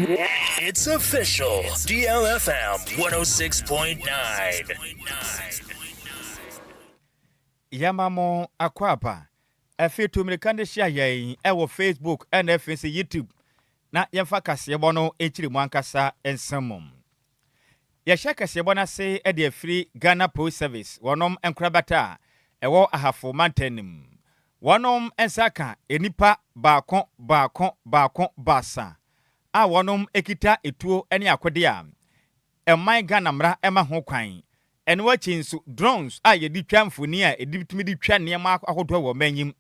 It's official. DLFM 106.9. Yɛma mo akwaaba. Afei tu mmirika no hyia yɛn ɛwɔ Facebook ɛna afei nso YouTube na yɛmfa kaseɛbɔ no nkyiri mu ankasa nsɛm mu. Yɛhyɛ kaseɛbɔ no ase de afiri Ghana Post Service wɔnom nkorabata a ɛwɔ Ahafo mantam no mu. Wɔnom nsa ka nnipa baako baako baako baasa a wɔnom kita etuo ne akode a ɛman Ghana mmara ma ho kwan. Ɛno akyi nso, drones a yɛde twa mfoni a yɛde tumi de twa nneɛma ahodoɔ wɔ ɔman yi mu.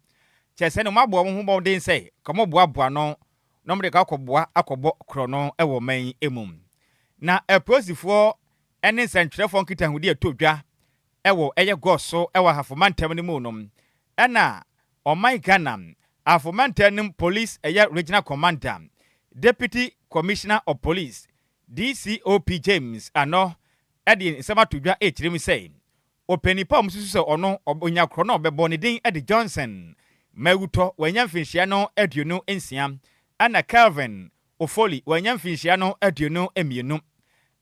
Kyerɛ sɛ ne wɔaboa wɔn ho mmɔden sɛ ka wɔboaboa ano na wɔde ka akɔboa akɔbɔ korɔno wɔ ɔman yi mu. Na apolisifoɔ ne nsɛntwerɛfoɔ nkitahodi a ɛtɔ dwa wɔ ɛyɛ Goaso wɔ Ahafo mantam no mu no, ɛna ɔman Ghana Ahafo mantam no Police ɛyɛ Regional Commander, Deputy Commissioner of Police, DCOP James Ano ɛde nsɛm ato dwa ɛkyerɛ mu sɛ ɔpanin pa a wɔn susu sɛ ɔno ɔnya korɔ no a ɔbɛbɔ ne din de Johnson Mawutɔ, wanya mfinhyia no 26, ɛna Kelvin Ofoli, wanya mfinhyia no 22.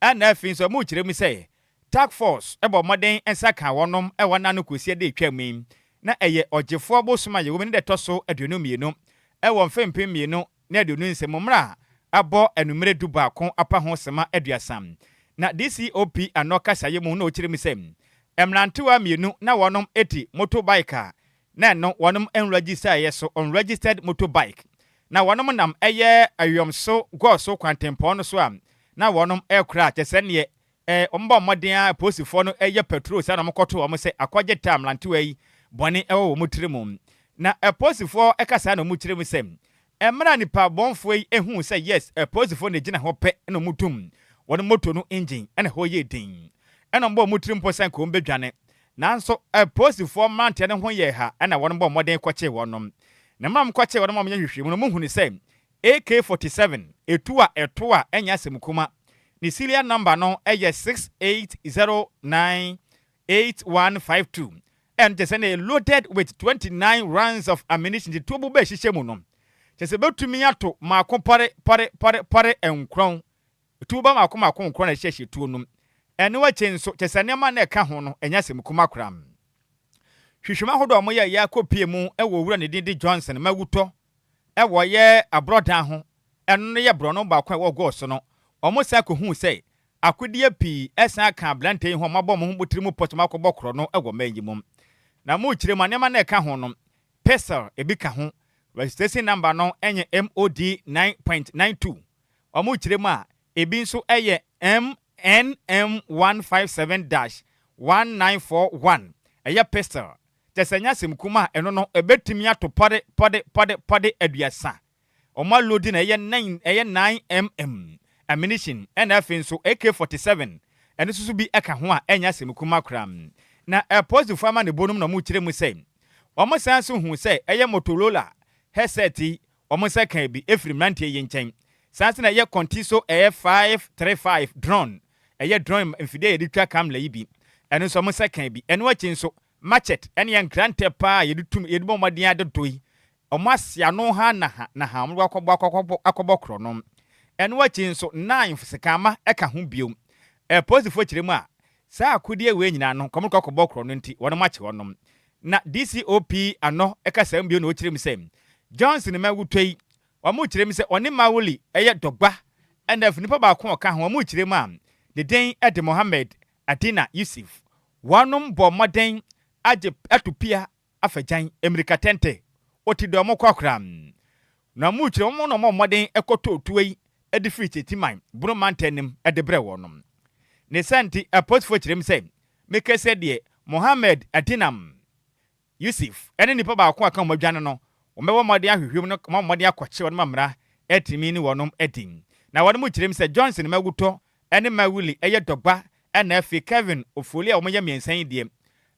Ɛna afei nso ɔmo kyerɛ mu sɛ task force ɛbɔ mmɔden nsa ka wɔnom ɛwɔ n'ano kɔsi de atwa mu yi na ɛyɛ Ɔgyefoɔ bosom a yɛwɔ mu ne deɛ ɛtɔ so 22 ɛwɔ mfe 2026 mmerɛ a abɔ anumere 11 apa ho sema 30. Na DCOP Ano kasaeɛ mu na ɔkyerɛ mu sɛ mmerantewa mmienu na wɔnom eti motorbike a na ɛno wɔnom nregister so, unregistered motorbike, na wɔnom nam ɛyɛ Awiɔmso Gɔɔso kwantempɔn no so a na wɔnom ɛkora kyɛ sɛ neɛ wɔn bɔ mmɔden a polisifoɔ no ɛyɛ patrol saa na wɔn kɔto wɔn sɛ akɔgye taa mmerantewa yi bɔne ɛwɔ wɔn tiri mu. Na apolisifoɔ ɛkasa na wɔn kyerɛ mu sɛ mmerɛ nipa bɔnfoɔ yi ehu sɛ yes, apolisifoɔ na gyina hɔ pɛ na wɔn tum wɔn moto no engine ɛna hɔ yɛ den ɛna wɔn bɔ wɔn tiri mpo sɛ nka wɔn bɛdwane, nanso apolisifoɔ mmeranteɛ no ho yɛ ha ɛna wɔn bɔ mmɔden kɔkye wɔn. Na mmerɛ kɔkye wɔn a wɔyɛ nhwehwɛmu no, wɔn hunu sɛ AK-47 etu a ɛto a ɛnyɛ asɛm kuma, ne serial number no ɛyɛ 68098152, ɛno kyerɛ sɛ ne loaded with 29 rounds of ammunition. Nti tuo bu bɛ hyehyɛ mu no kyerɛ sɛ bɛtumi ato maako pɔre pɔre pɔre pɔre nkron, tuo ba maako maako nkron na ɛhyehyɛ tuo no. Ɛno akyi nso kyerɛ sɛ nneɛma na ɛka ho no ɛnyɛ asɛm kuma koraa. Hwehwɛmu ahodoɔ a wɔyɛ yɛ akɔpie mu ɛwɔ owura ne din de Johnson Mawutɔ ɛwɔ yɛ aborɔdan ho, ɛno no yɛ borɔno baako a ɛwɔ Gɔɔ no. Wɔn san kɔhuu sɛ akodeɛ pii ɛsan ka aberante yi ho a wɔabɔ wɔn ho tiri mu pɔtɔ akɔbɔ korɔ no ɛwɔ mman yi mu. Na mu kyerɛ mu a, nneɛma no ɛka ho no, pistol ebi ka ho, registration number no ɛnyɛ MOD 9.92. Wɔn kyerɛ mu a, ebi nso ɛyɛ MNM 157-1941, ɛyɛ pistol kyɛ sɛ nyɛ asɛm kum a ɛno no ɛbɛtumi ato pɔde pɔde pɔde pɔde 30. Wɔn aload na ɛyɛ 9, ɛyɛ 9 mm ammunition. Ɛna afei nso AK-47 ɛno nso so bi ɛka ho a ɛnyɛ asɛm kum akora. Na ɛpolisifoɔ ama ne bonom na wɔn kyerɛ mu sɛ wɔn san so hu sɛ ɛyɛ Motorola headset yi, wɔn nsa kan bi efiri mmeranteɛ yi nkyɛn. Saa nso na ɛyɛ Contiso ɛyɛ 535 drone, ɛyɛ drone mfidie a yɛde twa camera yi bi, ɛno nso wɔn nsa kan bi. Ɛno akyi nso machete ɛne yɛ nkrantɛ paa yɛde tum yɛde bɔ mmɔden adodo yi, wɔn ase ano ha na ha na ha wɔn akɔbɔ akɔbɔ akɔbɔ korɔ no. Ɛno akyi nso knife sekama ɛka ho biom. Ɛpolisifoɔ kyerɛ mu a, saa akodeɛ wei nyinaa no kɔm kɔ akɔbɔ korɔ no nti wɔn akye wɔn. Na DCOP Ano ɛka saa bio na ɔkyerɛ mu sɛ Johnson Mawutɔ yi, wɔn kyerɛ mu sɛ ɔne Mawuli ɛyɛ Dɔgba ɛna afi nipa baako a ɔka ho, wɔn kyerɛ mu a ne din ɛde Mohammed Adina Yusuf, wɔnom bɔ mmɔden agye ato pia afagyan mmirika tɛntɛ ɔti dɛ ɔmo kɔ akora. Na mu kyerɛ wɔn na ɔmo mmɔden ɛkɔtɔ otuo yi ɛde firi Kyetiman Bono mantam nim ɛde brɛ wɔnom. Ne sa nti apolisifoɔ kyerɛ mu sɛ mekɛsɛ deɛ Mohammed Adinam Yusuf ɛne nipa baako a ka wɔn adwane no, wɔbɛbɔ mmɔden ahwehwɛ mu no wɔn mmɔden akɔkye wɔn mmara ɛtumi ne wɔnom adi. Na wɔn mu kyerɛ mu sɛ Johnson Mawutɔ ɛne Mawuli ɛyɛ Dɔgba ɛna afei Kevin Ofoli a wɔyɛ mmiɛnsa yi deɛ,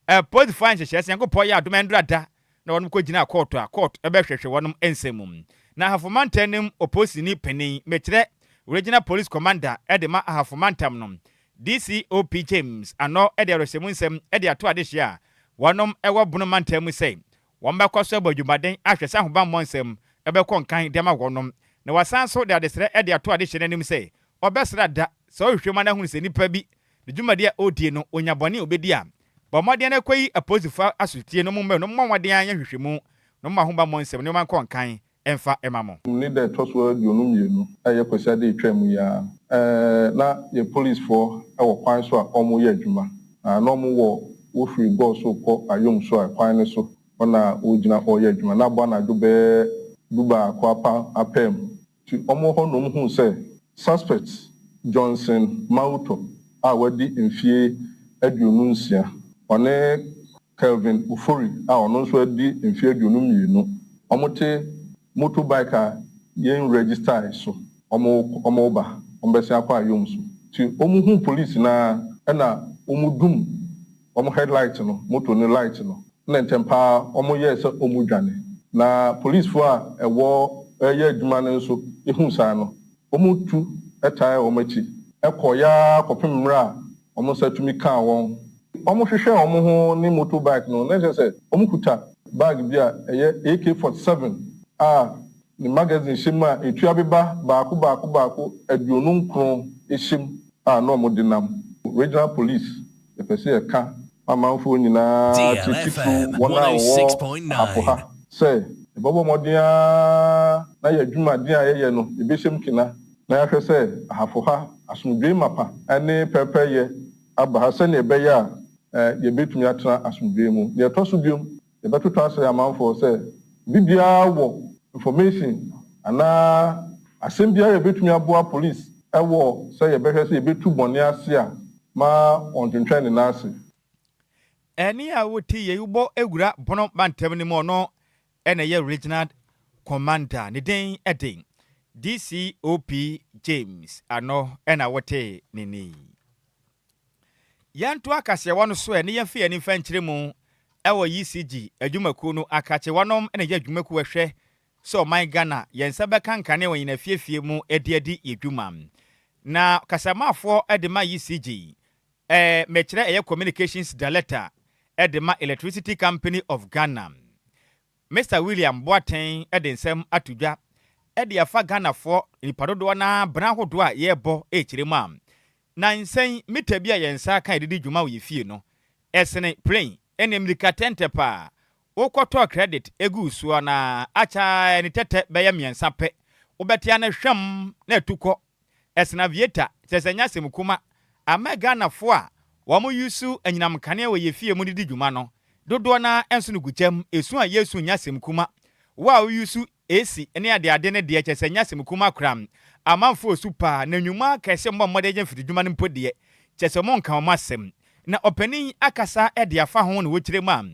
apolisifoɔ anhyehyɛ sɛ Nyankopɔn yɛ adom ɛndra da na wɔn kɔ gyina court a court ɛbɛhwehwɛ wɔn nsɛm mu. Na Ahafo mantam no oposini panin, mekyerɛ Regional Police Commander ɛde ma Ahafo mantam no, DCOP James Ano, ɛde awerɛhyɛmu nsɛm ɛde ato adehyɛ a wɔnom ɛwɔ Bono mantam mu sɛ wɔn bɛkɔ so abɔ adwumaden ahwɛ sɛ ahobammɔ nsɛm ɛbɛkɔ nkan de ama wɔnom. Na Na wasan nso de adesrɛ de ato adehyeɛ no anim sɛ ɔbɛsrɛ da sɛ ɔhwehwɛ mu na ahunu sɛ nipa bi ne dwumadi a ɔredie no ɔnya bɔne a ɔbɛdi a, bɔ mmɔden na kɔyi apolisifoɔ asotie no mommɛ no mmɔ mmɔden ara nyɛ nhwehwɛmu na momma ahobammɔ nsɛm nneɛma nkɔ nkan mfa mma mo. Ne da a ɛtɔ so 22 a ɛyɛ Kwasiada a ɛtwaam yi ara, na yɛn polisfoɔ wɔ kwan so a wɔreyɛ adwuma. Na na wɔwɔ wɔfiri Goaso rekɔ Ayom so a kwan no so hɔ na wɔgyina wɔreyɛ adwuma. Na abɔ anadwo bɛyɛ 11 apa apaa mu. Nti wɔwɔ hɔ na wɔhuu sɛ suspect Johnson Mauto a wadi mfeɛ 26, ɔne Kelvin Ofori a ɔno nso adi mfeɛ 22, wɔte motorbike a yɛn register so wɔn ba wɔn bɛsi akɔ Ayom so. Nti wɔn hu police naa ɛna wɔn dum wɔn headlight no, motor no light no, na ntɛm paa wɔn yɛɛ sɛ wɔn dwane. Na policefoɔ a ɛwɔ ɛyɛ adwuma no nso ehu saa no, wɔn tu ɛtae wɔn akyi ɛkɔ yaa kɔpem mmerɛ a wɔn nsa tumi kaa wɔn. Wɔn hwehwɛ wɔn ho ne motorbike no na kyerɛ sɛ wɔn kuta bag bi a ɛyɛ AK-47 a ne magazine hyɛ mu a etua beba baako baako baako 29 ehyɛ mu a na wɔn de nam. Regional police, yɛpɛ sɛ yɛka amanfoɔ nyinaa, titiriw wɔn a wɔwɔ Ahafo ha, sɛ yɛbɛbɔ mmɔden ara na yɛ adwumaden a yɛyɛ no yɛbɛhyɛ mu kena na yɛahwɛ sɛ Ahafo ha asomdwee mapa ne pɛpɛyɛ aba ha sɛnea ɛbɛyɛ a yɛbɛtumi atena asomdwee mu. Deɛ ɛtɔ so biom, yɛbɛtoto asrɛ amanfoɔ sɛ biribiara wɔ information anaa asɛm biara yɛbɛtumi aboa police ɛwɔ sɛ yɛbɛhwɛ sɛ yɛbɛtu bɔne ase a, ma ɔntwentwɛn ne nan ase. Ɛne a wote yɛ wobɔ ewura Bono mantam no mu, ɔno ɛna ɛyɛ regional commander, ne din ɛden DCOP James ano ɛna wote ne ni. Yɛnto akaseɛwɔ no so ɛ ne yɛmfa yɛn nimfa nkyerɛ mu ɛwɔ ECG adwumakuo no akakye. Wɔnom ɛna ɛyɛ adwumakuo ɛhwɛ sɛ ɔman Ghana yɛn nsa bɛka nkanea wɔ yɛn afiefie mu ɛde adi yɛ dwuma. Na kasamafoɔ ɛde ma ECG, mɛkyerɛ ɛyɛ communications director ɛde ma Electricity Company of Ghana, Mr William Boateng, ɛde nsɛm ato dwa ɛde afa Ghanafoɔ nipa dodoɔ naa bena ahodoɔ a yɛrebɔ ɛrekyerɛ mu a na nsɛn meter bi a yɛn nsa aka yɛde di dwuma wɔ yɛ fie no ɛsene plane ɛne mmirika tɛntɛ paa. Wokɔtɔɔ credit egu soɔ na akyaa ne tɛtɛ bɛyɛ 3 pɛ, wobɛtea no hwɛm na ɛtu kɔ ɛsene aviator. Kyerɛ sɛ nyɛ asɛm kuma ama Ghanafoɔ a wɔn yusu anyinam kanea wɔ yɛ fie mu de di dwuma no dodoɔ naa nso no gu gyam esu a yɛsu nyɛ asɛm kuma. Wo a woyusu AC ne adeade ne deɛ, kyerɛ sɛ nyɛ asɛm kuma koraa. Amanfoɔ osu paa na nnwuma kɛse mmɔ mmɔden gye mfididwuma no mpo deɛ, kyerɛ sɛ mo nka wɔn asɛm. Na ɔpanin akasa de afa ho na wɔkyerɛ mu a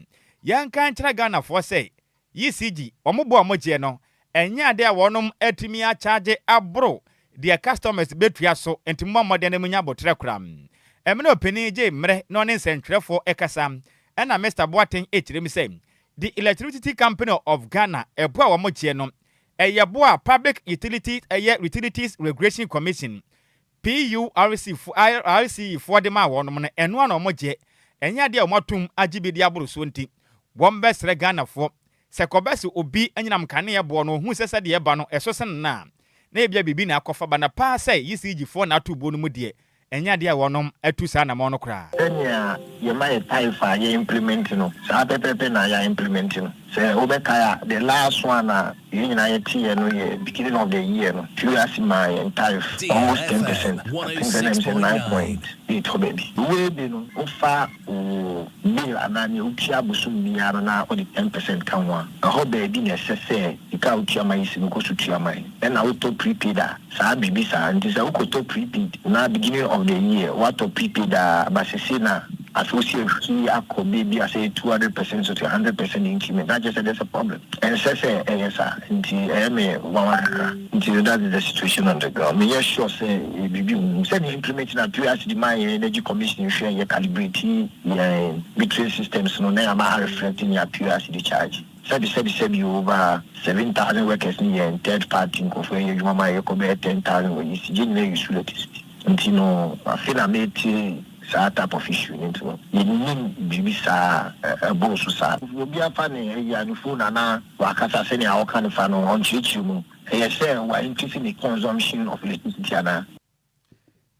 yɛnka nkyerɛ Ghanafoɔ sɛ ECG wɔn bɔ a wɔgyeɛ no ɛnyɛ ade a wɔnom atumi akyagye aboro deɛ customers bɛtua so, nti mmɔ mmɔden no mu nya abotire koraa. Ɛmene ɔpanin gye mmerɛ na ɔne nsɛntwerɛfoɔ ɛkasa ɛna Mr Boateng ɛkyerɛ mu sɛ the Electricity Company of Ghana ɛbo a wɔn gyeɛ no ɛyɛ bo a Public Utilities, ɛyɛ Utilities Regulation Commission, PURC fo RCE foɔ de ma wɔnom no, ɛno a na wɔn gyeɛ. Ɛnyɛ adeɛ a wɔn atum agye bi de aboro soɔ, nti wɔn bɛsrɛ Ghanafoɔ sɛ kɔbɛsi obi anyinam kanea boɔ no ohun sɛ sɛdeɛ ɛba no ɛso sene na na ebia biribi na akɔfa ba na paa sɛ ECG foɔ na ato buo no mu deɛ, ɛnyɛ adeɛ a wɔnom atu saa anamɔ no koraa. Sɛnea yɛma yɛ tariff a yɛ implement no saa pɛpɛɛpɛ na yɛ implement no. Sɛ wobɛkae a, the last one a yɛn nyinaa yɛteɛ no yɛ beginning of the year no, PURC maa yɛn tariff almost 10%, I think sɛ nam sɛ 9.8 hɔ baabi. Wei bi no, wofa wo bill anaa nea wotua bosom biara no na wode 10% ka ho a, ɛhɔ baabi na ɛsɛ sɛ sika a wotua ma yi si no kɔ so tua ma yi. Ɛna wotɔ prepaid a, saa biribi saa. Nti sɛ wokɔtɔ prepaid na beginning of the year woatɔ prepaid a, basese na afei wosi ahwi akɔ baabi a sɛ 200% so to 100% increment, na kyerɛ sɛ there's a problem. Ɛnsɛ sɛ ɛyɛ saa, nti ɛyɛ me wawa kakra. Nti that is the situation on the ground. Meyɛ sure sɛ biribi hu sɛdeɛ implement na PURC de ma yɛn, Energy Commission hwɛ yɛ calibrate yɛn metering systems no na yɛama reflect nea PURC de charge. Sɛbi sɛbi sɛbi, over 7,000 workers ne yɛn third party nkurɔfoɔ yɛ adwuma ma yɛkɔ bɛyɛ 10,000 wɔ ECG nyinaa use electricity. Nti no afei na mete saa type of issue no, nti no yɛnim biribi saa ɛboro so saa. Obi afa ne ɛyi a ne phone anaa wakasa sɛnea ɔka ne fa no, ɔnkyerɛkyerɛ mu. Ɛyɛ sɛ wa increase ne consumption of electricity anaa?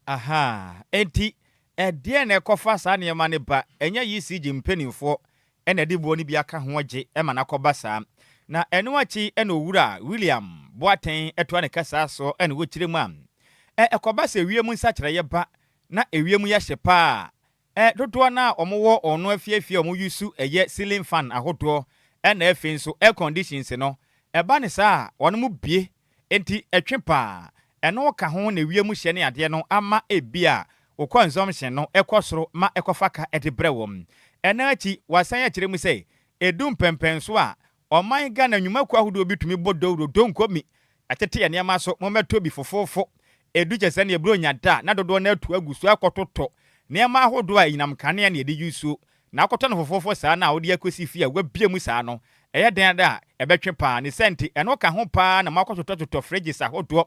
Ahaa, enti ɛdeɛn na ɛkɔfa saa nneɛma no ba? Ɛnyɛ ECG mpanimfoɔ na ɛde boɔ no bi aka ho gye ma no akɔba saa. Na ɛno akyi na Owura William Boateng toa ne kasaa soɔ na ɔkyerɛ mu a, ɛ, ɛkɔba sɛ wiem nsakyeraeɛ ba na ewiem yɛ hye paa a, ɛ, dodoɔ no a wɔwɔ wɔn afiefie a wɔn use ɛyɛ ceiling fan ahodoɔ ɛna afei nso air conditions no, ɛba no saa a wɔn bue. Enti ɛtwe paa. Ɛno ka ho na wiem hyɛ ne adeɛ no ama ebia wo consumption no kɔ soro ma ɛkɔfa ka de brɛ wɔn. Ɛno akyi, wɔasan akyerɛ mu sɛ, ɛdu mpɛnpɛnso a, ɔman Ghana nnwumakuo ahodoɔ bi tumi bɔ dawuro, donko mi, ɛtete yɛn nneɛma so, mommɛtɔ bi fofoofo. Ɛdu kyɛ sɛ neɛ Buronya da a, na dodoɔ no ara atu agu so akɔtotɔ nneɛma ahodoɔ a anyinam kanea na yɛde use. Na wokɔtɔ no fofoofo saa no a wode akɔsi fie a woabue mu saa no, ɛyɛ dɛn ara a, ɛbɛtwe paa. Ne saa nti, ɛno ka ho paa na moakɔtotɔtotɔ fridges ahodoɔ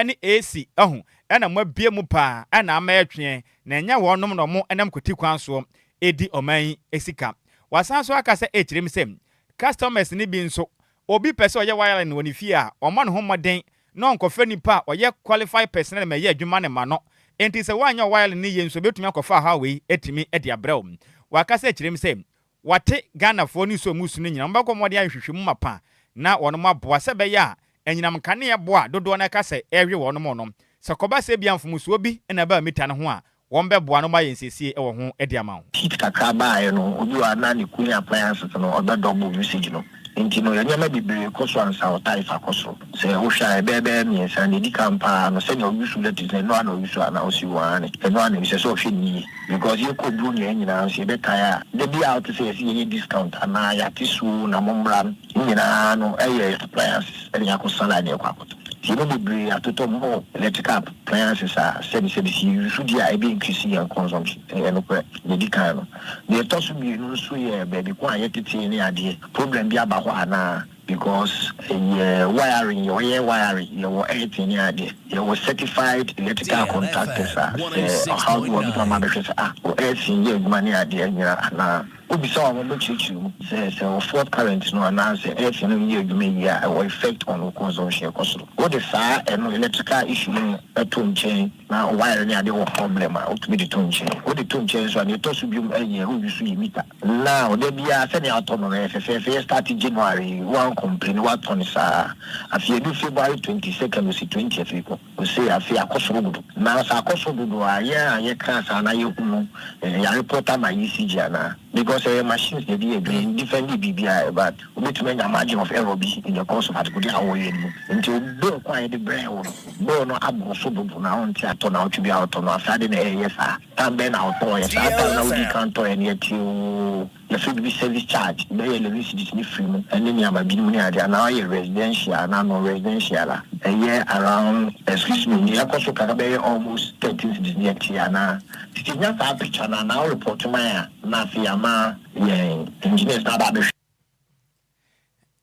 ne AC, ahu, ɛna moabue mu paa na ama ɛtweɛ, na ɛnyɛ wɔnom na wɔnam kwati kwan soɔ redi ɔman yi sika. Wasan nso aka sɛ ɛkyerɛ mu sɛ, customers no bi nso, obi pɛ sɛ ɔyɛ wiring wɔ ne fie a, ɔmmɔ ne ho mmɔden na ɔnkɔfa nipa a ɔyɛ qualified personnel ma ɛyɛ adwuma no ma no. Enti sɛ woanyɛ wo wiring no yie nso ɛbɛtumi akɔfa ɔhaw wei atumi de abrɛ wo. Wakasa akyerɛ mu sɛ wate Ghanafoɔ ne su a wɔsu no nyinaa, wɔbɛkɔ mmɔden ayɛ nhwehwɛmu mapa na wɔnom aboa sɛ ɛbɛyɛ a anyinam nkanea boɔ a dodoɔ no ara ka sɛ ɛrewe wɔnom no, sɛ ɛkɔba sɛ ebia mfomsoɔ bi na ɛbaa mita no ho a, Wɔbɛboa na wɔayɛ nsiesie wɔ ho de ama wo. Heat kakra baeɛ no, obi wɔ ha na ne cooling appliances no ɔbɛ double usage no. Nti no nneɛma bebree kɔ so ansa wo tariff akɔ soro. Sɛ wohwɛ a ɛbɛyɛ bɛyɛ mmiɛnsa. Nea ɛdi kan paa no sɛnea wo use electric no ɛno ara na wo use anaa? Ɔse wo aane ɛno ara na ɛsɛ sɛ ɔhwɛ no yie because yɛkɔ duro nea nyinaa nso yɛbɛkae a da biara wote sɛ yɛse yɛyɛ discount anaa yɛate so na mommra no ne nyinaa no ɛyɛ appliances ɛna yɛakɔ sa line na yɛkɔ akɔtɔ. Nti yɛn mu bebree atotɔ more electrical appliances a sɛbi sɛbi sɛ yɛ use deɛ a ɛbɛ increase yɛn consumption. Ɛyɛ nokorɛ, deɛ ɛdi kan no. Deɛ ɛtɔ so mmienu nso yɛ baabi ko a yɛtetee ne adeɛ, problem bi aba hɔ anaa? Because yɛ wiring, yɛ ɔyɛ wiring, yɛwɔ earthing ne adeɛ, yɛwɔ certified electrical contractors a sɛ ɔhaw bi wɔ hɔ a wɔbɛtumi aba abɛhwɛ sɛ ah wo earthing yɛ adwuma ne adeɛ nyina anaa? Wobisa wɔn a wɔbɛkyerɛkyerɛ mu sɛ sɛ wo fault current no anaa sɛ earth no nyɛ adwuma yie a ɛwɔ effect on wo consumption ɛkɔ soro. Wode saa ɛno electrical issue no to nkyɛn na wo wire ne adeɛ wɔ problem a wotumi de to nkyɛn. Wode to nkyɛn nso a nea ɛtɔ so biom ɛyɛ wo use yɛ meter. Now da biara sɛnea atɔ no no ɛyɛ fɛfɛɛfɛ yɛ start January yi woan complain woatɔ no saa afei ɛdu February 22nd osi 20th yi kɔ. Ose afei akɔ soro dodo. Na sɛ akɔ soro dodo a, yɛn a yɛkaa saa na yɛhu no, yɛareport ama ECG anaa? Because ɛyɛ machines na yɛde yɛ adwuma, yɛn defend biribiara but wobɛtumi anya margin of error bi in the course of adekode a wɔreyɛ no mu. Nti bill ko a yɛde brɛɛ wo no, bill no aboro so dodo na wonte atɔ naawɔtwe biara wotɔ no, afei ade na ɛreyɛ saa. Time bɛn na wotɔeɛ? Saa time no a wodii kan tɔeɛ no yɛtee oo. Yɛfrɛ biribi service charge, bɛyɛ 11 cedis ne firi mu ne nneɛma binom ne adeɛ anaa ɔyɛ residential anaa non residential a ɛyɛ around excuse me nea ɛkɔ so kakra bɛyɛ almost 13 cedis ne ɛte anaa titi nya saa picture no anaa wo report man a na afei ama yɛn engineers no aba abɛhwɛ.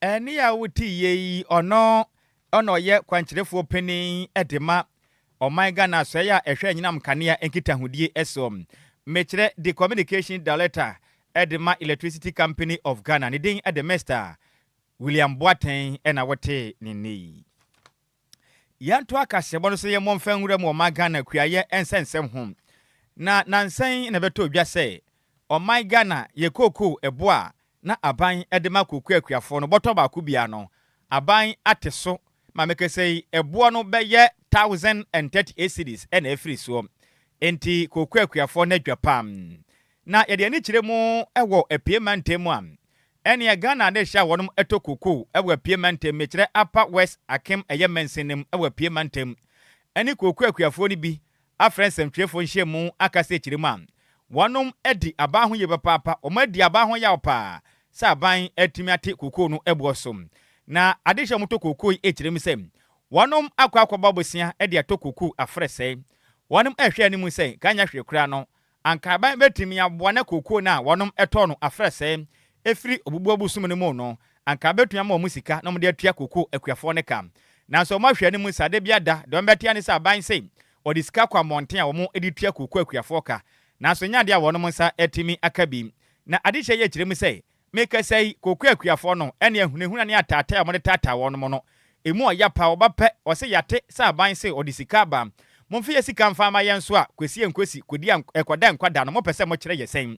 Ɛnne a wote yie yi, ɔno na ɔyɛ kwankyerɛfoɔ panin de ma Ɔman Ghana Asoɛeɛ a ɛhwɛ anyinam nkanea nkitahodie soɔ. Mekyerɛ the Communication Director de ma Electricity Company of Ghana. Ne din de Mister William Boateng na wotee ne nne yi. Yɛntoa kaseɛbɔ no so yɛmmɔ mfa nwura mu ɔman Ghana kuayɛ nsɛnsɛm ho. Na nansa yi na ɛbɛtɔ dwa sɛ ɔman Ghana yɛ kookoo ɛboɔ a na aban de ma kookoo akuafoɔ no bɔtɔ baako biara no aban ate so ma mekasa yi ɛboɔ no bɛyɛ 1038 cedis na afiri soɔ. Enti kookoo akuafoɔ no adwa pam. Na yɛde ani kyerɛ mu wɔ Apue mantam mu a, ɛneɛ Ghana adehyeɛ a wɔnom tɔ kookoo wɔ Apue mantam, mekyerɛ Upper West Akim ɛyɛ mansin no mu wɔ Apue mantam, ɛne kookoo akuafoɔ no bi afrɛ nsɛmtwerɛfoɔ nhyiamu akasa akyire mu a, wɔnom adi aban ho yie papaapa, wɔn adi aban ho yaw paa sɛ aban atumi ate kookoo no boɔ so. Na adehyeɛ a wɔtɔ kookoo yi kyerɛ mu sɛ wɔnom akɔ akɔbɔ bosea de atɔ kookoo afrɛ sɛe. Wɔnom rehwɛ anim sɛ nka anyɛ hwee koraa no, anka aban bɛtumi aboa na kookoo no a wɔnom tɔɔ no afrɛ sɛe firi Obubuo bosom no mu no, anka bɛtumi ama wɔn sika na wɔde atua kookoo akuafoɔ no ka. Nanso wɔn ahwɛ anim sɛ ada bi ada, deɛ wɔbɛte ara ne sɛ aban se wɔde sika kɔ mmɔnten a wɔde tua kookoo akuafoɔ ka. Nanso ɛnyɛ adeɛ a wɔnom nsa atumi aka bi. Na adehyɛ yi kyerɛ mu sɛ, mekasa yi, kookoo akuafoɔ no ne ahunahuna ne ataataa a wɔde taataa wɔnom no, Emu ɔya paa ɔba pɛ ɔse yate sɛ aban se ɔde sika aba momfa yɛ sika mfa ma yɛn nso a kwasi nkosi kodi a ɛkɔda nkwadaa no mopɛ sɛ mokyerɛ yɛ sɛn?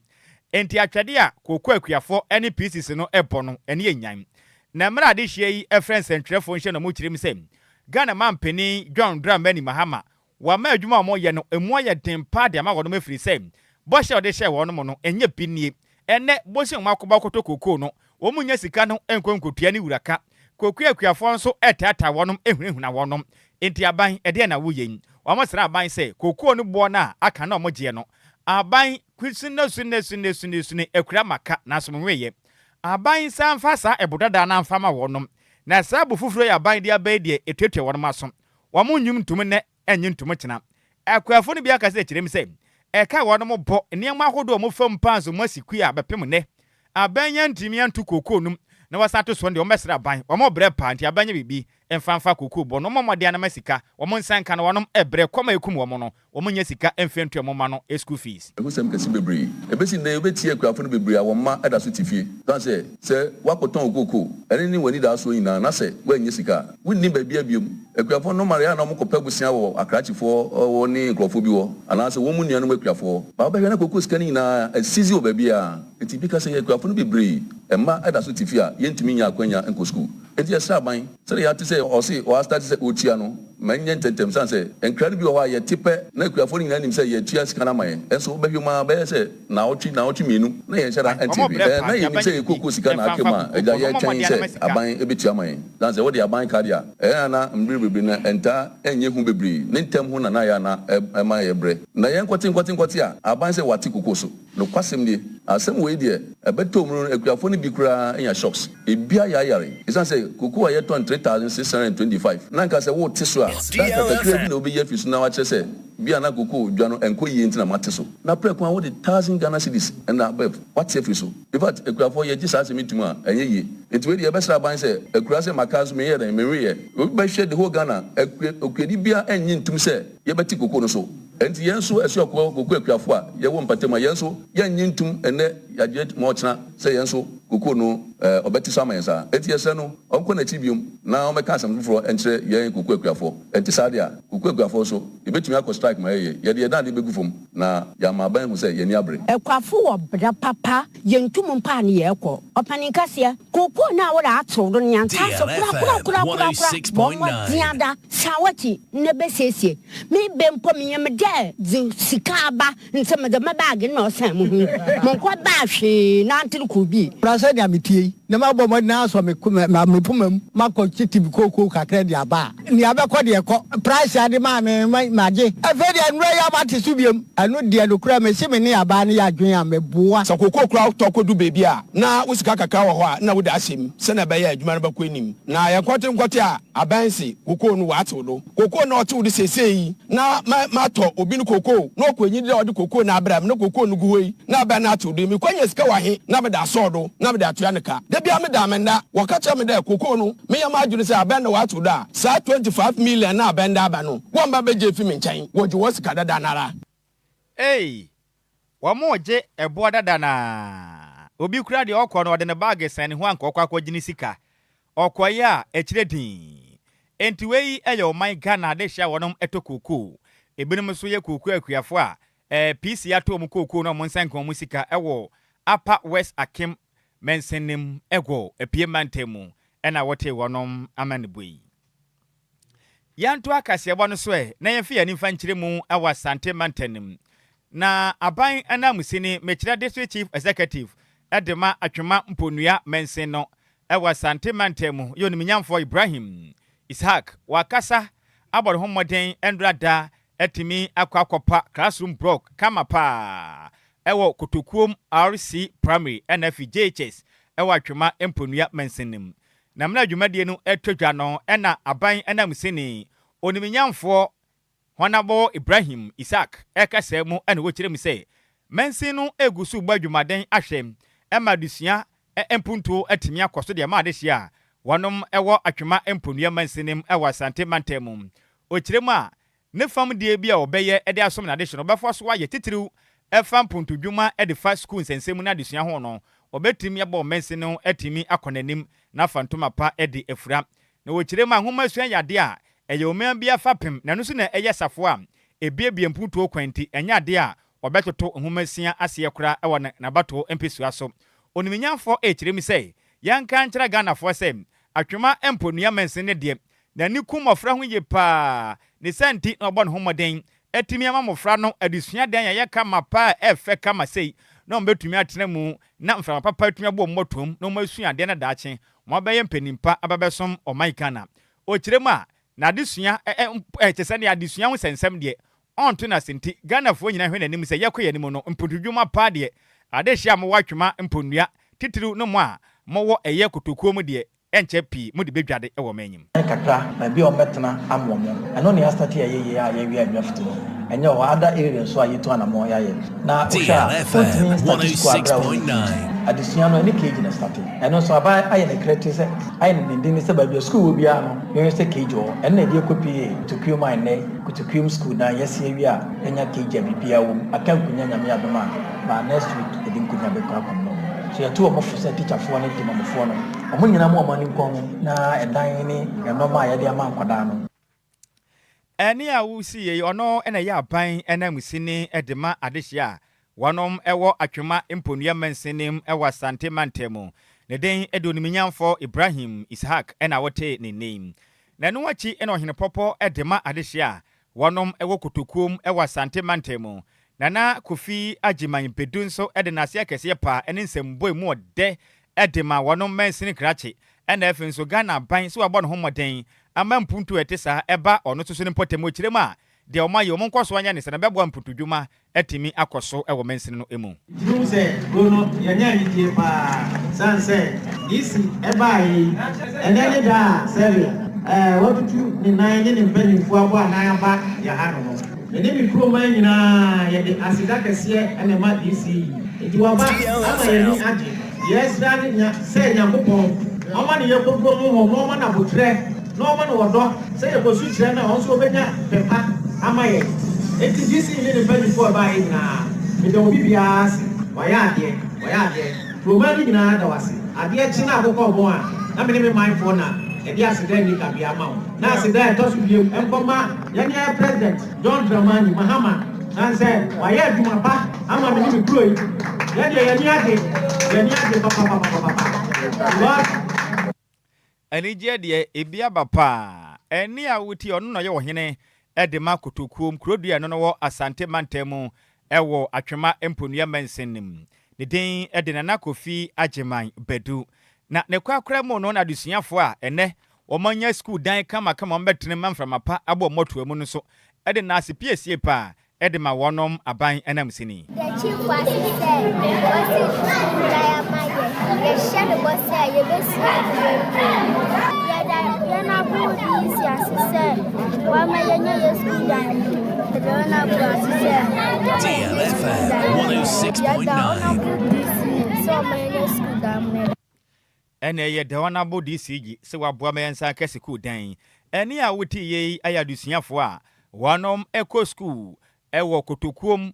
Enti atwɛde a kooko akuafoɔ ne PCs no bɔ no ɛne ɛnyan. Na mmerɛ a adehyeɛ yi frɛ nsɛntwerɛfoɔ nhyia na wɔkyerɛ mu sɛ Ghana manpanin John Dramani Mahama wama adwuma a wɔyɛ no emu ayɛ den paa de ama wɔnom ɛfiri sɛ bɔhyɛ a ɔde hyɛɛ wɔnom no ɛnyɛ bi nie. Ɛnnɛ bosea a wɔakɔbɔ akɔtɔ kookoo no wɔn nnya sika no nkɔ nkɔtua ne wura ka. Kookoo akuafoɔ nso retaataa wɔnom hunahuna wɔnom. Enti aban ɛdeɛn na woyɛ yi? Wɔsrɛ aban sɛ kookoo no boɔ no a aka no a wɔgyeɛ no aban Kusunesunesunesunesune akura maka nanso monweeɛ. Aban nsa mfa saa ɛbo dadaa no amfa ma wɔnom. Na saa bo foforo yi a aban de aba yi deɛ ɛtuatua wɔnom aso. Wɔn nnwom ntom nnɛ nnye ntom kyena. Akuafo no bi akasa kyerɛ mu sɛ ɛka a wɔnom bɔ nneɛma ahodoɔ a wɔfa mu paa nso wɔasi kua a bɛpem nnɛ. Aban yi antumi anto kookoo nom na wɔasan ato soɔ no deɛ wɔbɛsrɛ aban. Wɔbrɛ paa nti aban nyɛ biribi mfa mfa kookoo bɔ no. Wɔmmɔ mmɔden anama sika wɔn nsa nka no wɔnom brɛ kɔm a ɛkum wɔn no. Wɔn nnya sika mfa ntua wɔn mma no school fees. Ahusɛm kɛse bebree. Ebesi nnɛ yi, wobɛtie akuafo no bebree a wɔn mma da so te fie. Esiane sɛ, sɛ woakɔtɔn wo kookoo, ɛno ne w'anidasoɔ nyinaa, na sɛ woannya sika a, wunni baabiara bio. Akuafoɔ no normally a na wɔkɔpɛ bosea wɔ akrakyefoɔ hɔ ne nkurɔfoɔ bi hɔ, anaasɛ wɔn mu nuanom akuafoɔ hɔ. But wobɛhwɛ na kookoo sika no nyinaa asizi wɔ baabiara. Enti bi ka sɛ yɛn akuafo no bebree mma da so te fie a yɛntumi nnya akwanya nkɔ sukuu. Enti yɛsrɛ aban, sɛdeɛ yɛate sɛ ɔse ɔastarte sɛ ɔretua no, ma ɛnyɛ ntɛmntɛm esiane sɛ nkra no bi wɔ hɔ a yɛte pɛ na akuafoɔ no nyinaa nim sɛ yɛretua sika no ama yɛn. Nso wobɛhwɛ mu ara bɛyɛ sɛ naawɔtwe, naawɔtwe mmienu na yɛnhyɛ da nte Wɔn hwee. brɛ Ɛɛ, paa na nti yɛnim aban sɛ nyɛ yɛn biribi kookoo sika na mfa aka mfa mu a kookoo agya bɔ no. Wɔmmɔ yɛretwɛn mmɔden ara sɛ ma sika. aban bɛtua ama yɛn. Esiane sɛ wode aban ka deɛ a, ɛyɛ a na mmere bebree no ɛntaa nyɛ hu bebree, ne ntɛm ho na na ɛyɛ a na ɛma yɛbrɛ. Na yɛnkɔte nkɔte nkɔte a, aban sɛ wɔate kookoo so. Nokwasɛm nie, asɛm wei deɛ ɛbɛtɔ mu no akuafoɔ no bi koraa nya shocks. Ebi ayareyare esiane sɛ cocoa a yɛtɔn 3625 na anka sɛ wote so a na anka kakraa bi na wobɛyi afi so na wakyerɛ sɛ bi a na cocoa dwa no ɛnkɔ yie nti na moate so. Na prɛko a wode thousand Ghana cedis na above woate afiri so. In fact akuafoɔ yɛgye saa asɛm yi tom a ɛnyɛ yie. Nti wei deɛ yɛbɛsrɛ aban sɛ akuraa sɛ maka nso menyɛɛ dɛn menweeɛ. Obi bɛhwɛ the whole Ghana akua okuani biara ɛnnye ntom sɛ yɛbɛte cocoa no so. Enti yɛn nso asuakuo kokoo akuafoɔ a yɛwɔ mpatamu a yɛn nso yɛnnye ntom ɛnnɛ yɛagye atom ɔkyena sɛ yɛn nso kokoo no ɔbɛte so ama yɛn saa. Enti yɛsrɛ no ɔnkɔ n'akyi biom na ɔmmɛka asɛm foforɔ nkyerɛ yɛn kokoo akuafoɔ. Ɛnte saa deɛ a, kokoo akuafoɔ nso yɛbɛtumi akɔ strike ma ayɛ yie. Yɛde yɛn dadeɛ bɛgu fam na yɛama aban ahu sɛ yɛn ani abere. Akuafo wɔ bra papa, yenntum mpo a na yɛkɔ. Ɔpanin kɛseɛ, kookoo no a wode atew do no yɛntaa so korakorakorakorakora. Bɔ mmɔden ada, san w'akyi na bɛsiesie. Me bɛ mpo meyɛ me dɛ dze sika aba ntsi medze me baage na ɔsan mo ho yi. Monnkɔ baa hwee nanter kor bi. Bra sɛnea meteɛ yi, na mabɔ mmɔden asɔ me me poma mu makɔ tete me kookoo kakra de aba a, nea bɛkɔ deɛ kɔ. Price a de maa me no magye. Afei deɛ nnora yi a mate so biom. Ɛno deɛ nokorɛ mese me ne abaa no yɛ adwene a meboa. Sɛ kookoo koraa wotɔ kɔdu baabi a na wo sika kakra wɔ hɔ a na wode ahyɛ mu sɛnea ɛbɛyɛ a adwuma no bɛkɔ anim. Na yɛnkɔte nkɔte a aban se kookoo no wɔatew do. Kookoo na ɔtsew do sesei yi, na ma matɔ obi no kookoo, na ɔkɔ enyi dɛ ɔdze kookoo no abrɛ me, na kookoo no gu hɔ yi, na abɛn no atsew do yi, mekɔnya sika wɔ he na medze asɔw do na medze atua no ka? Da biara meda a mennda. Wɔka kyerɛ me dɛ kookoo no, meyɛ m'adwen sɛ abɛn na wɔatsew do a, saa 25 million no a abɛn dze aba no, wɔmmba mbɛgye efi me nkyɛn, wɔgye wɔ sika dada noara. Ei! Wɔregye ɛboɔ dada no ara. Obi koraa deɛ ɔkɔ no ɔde ne baage sɛn ne ho anka ɔkɔ akɔgye ne sika. Ɔkɔeɛ a, ɛkyerɛ dinn. Enti wei yɛ ɔman Ghana adehyeɛ a wɔnom tɔ kookoo. Ebinom nso yɛ kookoo akuafoɔ a eh, PC atɔ wɔn kookoo na wɔn nsa nka wɔn sika wɔ Upper West Akim mansin no mu wɔ Apue mantam mu na wɔtee wɔnom amanebɔ yi. Yɛntoa kaseɛbɔ no so ɛ na yɛmfa yɛn ani mfa nkyerɛ mu wɔ Asante mantam no mu. Na aban ananmusini, mekyerɛ District Chief Executive de ma Atwema Mponua mansin no wɔ Asante mantam mu yɛ onimnyamfoɔ Ibrahim Ishaq. Wakasa abɔ ne ho mmɔden nnora da atumi akɔ akɔpa classroom block kama paa wɔ Kotokuom RC Primary ɛna afi JHS wɔ Atwema Mponua mansin no mu. Na mmerɛ a dwumadie no retɔ dwa no na aban ananmusini, onimnyamfoɔ Hɔnabɔ Ibrahim Isaac kasaa mu na ɔkyerɛ mu sɛ, mansin no gu so rebɔ adwumaden ahwɛ ma adesua mpuntuo atumi akɔ so de ama adehyeɛ a wɔnom wɔ Atwema Mponua mansini mu wɔ Asante mantam mu. Ɔkyerɛ mu a, ne fam deɛ bi a ɔbɛyɛ de asom n'adehye no ɔbɛfa so ayɛ titiriw ɛfa mpuntudwuma de fa sukuu nsɛnsɛm mu ne adesua ho no, ɔbɛtumi abɔ mansin no atumi akɔ n'anim na afa ntoma pa de afura. Na wɔkyerɛ mu a, nwomasua yɛ adeɛ a ɛyɛ ɔman biara fapem, na ɛno nso na ɛyɛ safoa a ɛbuebue mpuntuo kwan nti, ɛnyɛ adeɛ a ɔbɛtoto nwomasua aseɛ koraa wɔ n'abatoɔ mpesua so. Onimnyanfoɔ rekyerɛ mu sɛ, yɛnka nkyerɛ Ghanafoɔ sɛ, Atwema Mponua Mansin no deɛ, n'ani ku mmɔfra ho yie pa ara, ne saa nti na ɔbɔ ne ho mmɔden atumi ama mmɔfra no adesua dan a ɛyɛ kama pa a ɛyɛ fɛ kama sei na wɔbɛtumi atena mu na mframa papa atumi abɔ wɔn mmɔtoam na wɔasua adeɛ na daakye wɔabɛyɛ mpanin pa aba abɛsom ɔman Ghana. Ɔkyerɛ mu a, n'adesua ɛ ɛ kyerɛ sɛ ne adesua ho nsɛnsɛm deɛ, ɔnto no ase nti Ghanafoɔ nyinaa hwɛ n'anim sɛ yɛkɔ yɛn anim no mpontodwuma paa deɛ, adehyeɛ a mowɔ Atwema Mponnua titiriw ne mo a mowɔ ɛyɛ Kotokuo mu deɛ, Ɛnkyɛ pii mode bedwade wɔ m'enyim. Kakra, baabi a wɔbɛtena ama wɔn. Ɛno na yɛastate ayɛ yie a yɛwia nnwa fiti no. Ɛnyɛ wɔ hɔ, other area nso a yɛtu anamɔn yɛayɛ. Na wohwɛ a, wontumi nstate sukuu aberɛ a wonni KG. Adesua no, ɛne KG na ɛstate. Ɛno nso, aban ayɛ no krɛte sɛ, ayɛ no denden sɛ baabi a sukuu wɔ biara no, yɛhwɛ sɛ KG wɔ hɔ. Ɛno na ɛde akɔpue Kotokuom a ɛnnɛ, Kotokuom sukuu dan yɛasi awie a, yɛanya KG a biribiara wɔ mu. Aka nkonya Nyame adom a, by next week yɛde nkonya bɛkɔ akɔm no. So yɛtu wɔn fo sɛ tikyafoɔ ne temamufoɔ no, Wɔn nyinaa mu wɔn ani nkɔ ho na ɛdan ne nnoɔma a yɛde ama nkwadaa no. Ɛnne a wosi yei, ɔno na ɛyɛ aban ananmusini de ma adehyeɛ a wɔnom wɔ Atwema Mponua mansini mu wɔ Asante mantam mu. Ne din de Onimnyamfoɔ Ibrahim Ishaq na wote ne nne yi. Na ɛno akyi na Ɔhene Pɔpɔ de ma adehyeɛ a wɔnom wɔ Kotokuom wɔ Asante mantam mu. Nana Kofi Agyeman Bedu nso de n'ase akɛseɛ paa ne nsɛmbɔ emu ɔdɛ de ma wɔnom mansini krakye ɛna afei nso Ghana aban sɛ wabɔ ne ho mmɔden ama mpuntuo a ɛte saa ɛba ɔno nso so ne mpɔtam ɔkyerɛ mu a deɛ wɔn ayɛ wɔn nkɔsoɔ anyɛ ne sɛ na ɛbɛboa mpuntudwuma atumi akɔ so wɔ mansini no mu. Nti wohu sɛ kuro no yɛnya anigyeɛ paa sane sɛ DC baeɛ yi ɛnɛ ne da a sɛdeɛ watutu ne nan ne ne mpaninfoɔ abɔ anan aba yɛ ha nom. Me ne me kurom man nyinaa yɛde aseda kɛseɛ na ɛma DC yi. Nti waba ama yɛn ani agye. Yɛsrɛ ne nya sɛ Nyankopɔn ɔma no yɛkɔduro honhom na ɔma no aboterɛ na ɔma no ɔdɔ sɛ yɛkɔsu kyerɛ no a ɔno nso ɔbɛnya pɛ pa ama yɛn. Nti DC ne ne mpaninfoɔ a ɛbaeɛ nyinaa meda obi biara ase. Wayɛ adeɛ, wayɛ adeɛ. Kuroman no nyinaa da wo ase. Adeɛ kye na akokɔ rebɔn a na me ne me manfoɔ na yɛde aseda nni kabea ma wo. Na aseda a ɛtɔ so bio nkɔma yɛn yɛn President John Dramani Mahama sane sɛ wayɛ adwuma pa ama me ne me kuro yi. Yɛn deɛ yɛn ani agye, yɛn ani agye papapapapapa because. Anigyeɛ deɛ ebi aba paa. Ɛnne a wotie ɔno na ɔyɛ ɔhene de ma Kotokuom kuro dua ɛno no wɔ Asante mantam mu wɔ Atwema Mponua mansin no mu. Ne din de Nana Kofi Agyeman Badu. Na ne korakora mu no na adesuafoɔ a ɛnnɛ wɔanya sukuu dan kamakama a wɔbɛtena mu ma mframa pa abɔ wɔn mmɔtoa mu no nso de nnaase piesie pa de ma wɔnom aban ananmusini. Yɛkyi Kwasi sɛ ɔsi sukuu dan ama yɛn. Yɛhyɛ no bɔ sɛ yɛbɛsua adeɛ yie. Yɛda yɛn aboɔ DC ase sɛ wama yɛanya yɛn sukuu dan no. Yɛda wɔn aboɔ ase sɛ wama yɛanya sukuu dan no. Yɛda wɔn aboɔ DC sɛ ɔma yɛanya sukuu dan no. Ɛna ɛyɛ dɛ wɔn abɔ DCG sɛ waboa ma yɛnsan aka sukuu dan yi. Ɛne a wote yɛ yi ayɛ adesuafoɔ a wɔnom kɔ sukuu wɔ Kotokuom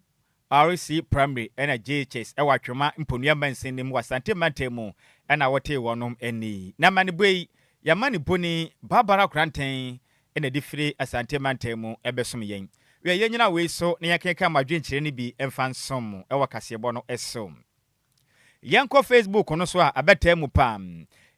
RC Primary ɛna JHS wɔ Atwema Mponua Mansin no mu wɔ Asante Mantam mu ɛna wotee wɔnom ɛnne yi. Na amanebɔ yi, yɛamanebɔni Barbara Koranteng na ɛde firi Asante Mantam mu ɛbɛsom yɛn. Wiɛ, yɛnyina wei so na yɛnkenkan mo adwenkyerɛ no bi mfa nsom mo wɔ kaseɛbɔ no so. Yɛnkɔ Facebook no so a abɛtaa mu paa.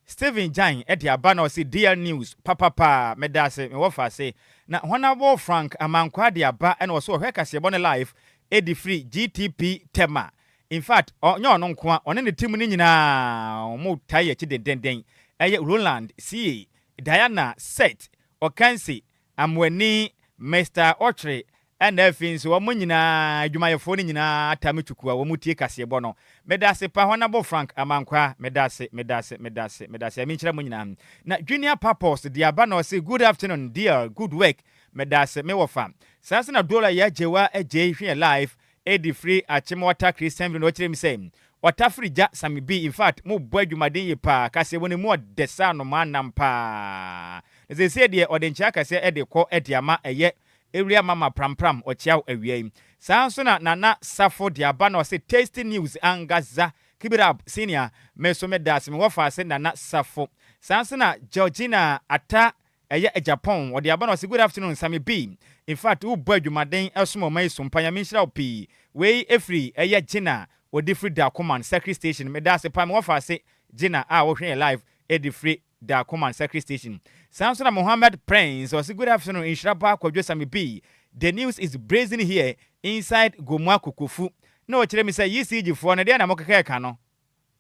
Stephen Gyan de aba na ɔse DL News papapaa medaase me wɔfa ase. Na Honourable Frank Amankwaa de aba na ɔse ɔhwɛ kaseɛbɔ no live de firi GTP Tema. Infact ɔnyɛ ɔno nkoa ɔne ne team no nyinaa ɔmo taa yɛ akyi dendenden. Ɛyɛ Roland, CA, Diana, Seth, Okansi, Amoani, Mister Ɔkyere, ɛna afei nso wɔn nyinaa, adwumayɛfoɔ no nyinaa taa me twuku a wɔn tie kaseɛbɔ no. Medase pa, Honourable Frank Amankwaa, medase, medase, medase, medase, Nyame nhyira mo nyinaa. Na Junior Papos de aba na ɔse, Good afternoon dear, good work, medase me wɔfa. Saa nso na Dola Yaa Gyewa Agyei hwɛ yɛn live Edi firi Akyem Ɔta Christian Village na ɔkyerɛ mu sɛ, Ɔta firi gya same bi, in fact mo bɔ adwumaden yie paa, kaseɛ wɔ ne mu ɔdɛ sɛ anomaa nam paa. Na seesei deɛ ɔde nkyea kɛseɛ de kɔ de ama ɛyɛ Ewura Mama Prampram ɔkyea wo awia yi. Saa nso na Nana Safo de aba na ɔse Tasty News angaza keep it up senior me nso meda ase me wɔfa ase Nana Safo. Saa nso na Georgina Ata ɛyɛ Agyapong ɔde aba na ɔse good afternoon Sammy B in fact wobɔ adwumaden ɛsom ɔman yi so mpa Nyame nhyira wo pii wei ɛfiri ɛyɛ Gina ɔde firi Darkoman Circuit Station medaase paa me wɔfa ase Gina a wohwɛ yɛn live ɛde firi Darkoman Circuit Station saa nso na Mohammed Prince ɔse good afternoon nhyira paa Kwadwo Sammy B the news is brazen here inside Gomua Kokofu na ɔkyerɛ mi sɛ ECG foɔ no deɛ na mokeka ɛka no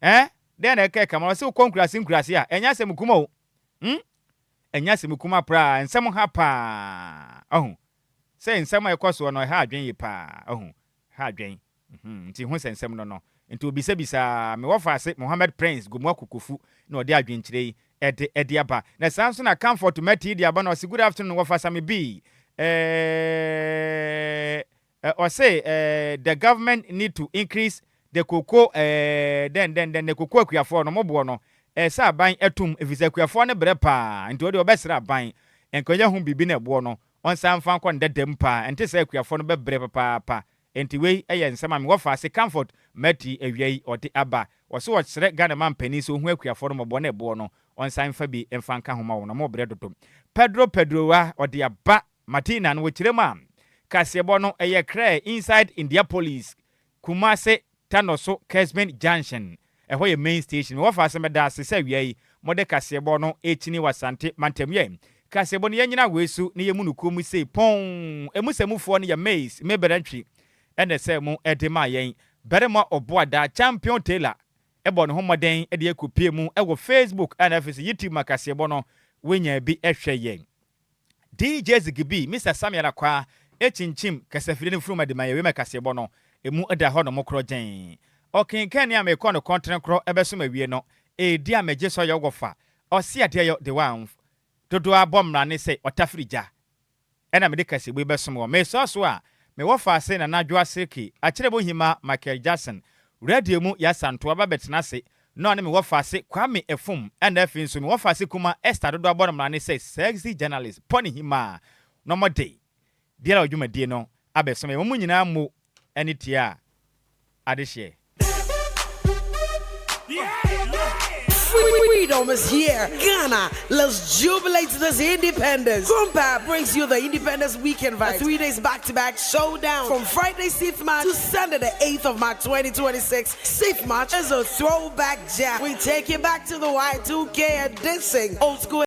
eh deɛ na ɛka ɛka ma ɔse wokɔ nkuraase nkuraase a ɛnyɛ asɛm kuma o Ɛnyɛ asɛm kuma koraa, nsɛm ha paa, ɔho. Sɛ nsɛm a ɛkɔ soɔ no, ɛha adwen yie paa, ɔho. Ɛha adwen. Mhm, nti ho sɛ nsɛm no no. Nti obisabisaa me wɔfa ase Mohammed Prince Gomoa Kokofu na ɔde adwenkyerɛ yi ɛde ɛde aba. Na saa nso na Comfort Matty de aba na ɔse good afternoon wɔfa Sammy B. Ɛɛɛ Ɔse eh the government need to increase the cocoa eh dɛn dɛn dɛn the cocoa akuafoɔ no mo boɔ no ɛsɛ aban atum efisɛ akuafoɔ no brɛ paa nti ɔdeɛ ɔbɛsrɛ aban nka ɔnyɛ ho biribi na ɛboɔ no ɔnsan mfa nkɔ ne dada mu paa ɛnte saa akuafoɔ no bɛbrɛ papaapa nti wei yɛ nsɛm a me wɔfa ase Comfort Matty awia yi ɔde aba ɔse ɔsrɛ Ghana manpanin sɛ ɔhu akuafoɔ no mmɔbɔ na ɛboɔ no ɔnsan mfa bi mfa nka ho ma wɔn ɔmo brɛ dodo Pedro Pedroa ɔde aba Martina no wɔkyerɛ mu a, kaseɛbɔ no ɛyɛ krɛ inside Indiapolis, Kumase, Tanoso, Kesben Junction. Ɛhɔ yɛ main station. Mewɔ faase meda ase sɛ awia yi mode kaseɛbɔ no rekyini wɔ Asante mantam. Yɛ kaseɛbɔ no yɛnyina wei so na yɛmu no kuo mu sei pɔnn. Emu sɛmufoɔ no yɛ Maize, Meberantwi ɛna ɛsɛɛ mu de maa yɛn. Barima Ɔboadaa, Champion Taylor bɔ ne ho mmɔden de akɔpue mu wɔ Facebook ɛna afei nso YouTube ma kaseɛbɔ no wonya bi hwɛ yɛn. DJ Ziggy Mister Samuel Akwaa kyinkyim kasafidie no mfurum de ma yɛn wiem kaseɛbɔ no emu da hɔ nom korɔgyenn. Ɔkenkan nea mekɔ no kɔntene korɔ bɛsom awie no, edi a megye sɛ ɔyɛ wɔfa, ɔse adeɛ yɔ de wanf dodoɔ ara bɔ mmara ne sɛ ɔtafiri gya ɛna mede kaseɛbɔ yi bɛsom wɔ. Mesɔɔ so a, me wɔfa ase Nana Adwoa Sirkey, Akyerɛbo Nhima Michael Jackson, Radio mu Yasantoa ba bɛtena ase na ɔne me wɔfaase Kwame Afum ɛna afei nso me wɔfaase kuma Esther dodoɔ abɔ no mmrane sɛ sexy journalist Pɔne Himaa na ɔmɔde biara wɔ dwumadie no abɛsom yɛn. Mo nyinaa mmo ɛne tie a adehyeɛ. Freedom is here. Ghana, let's jubilate this independence. Grumpa brings you the Independence Weekend Vibes, a 3 days back-to-back showdown from Friday 6th March to Sunday the 8th of March 2026. 6th March is a throwback jam. We take you back to the Y2K edition. Old school.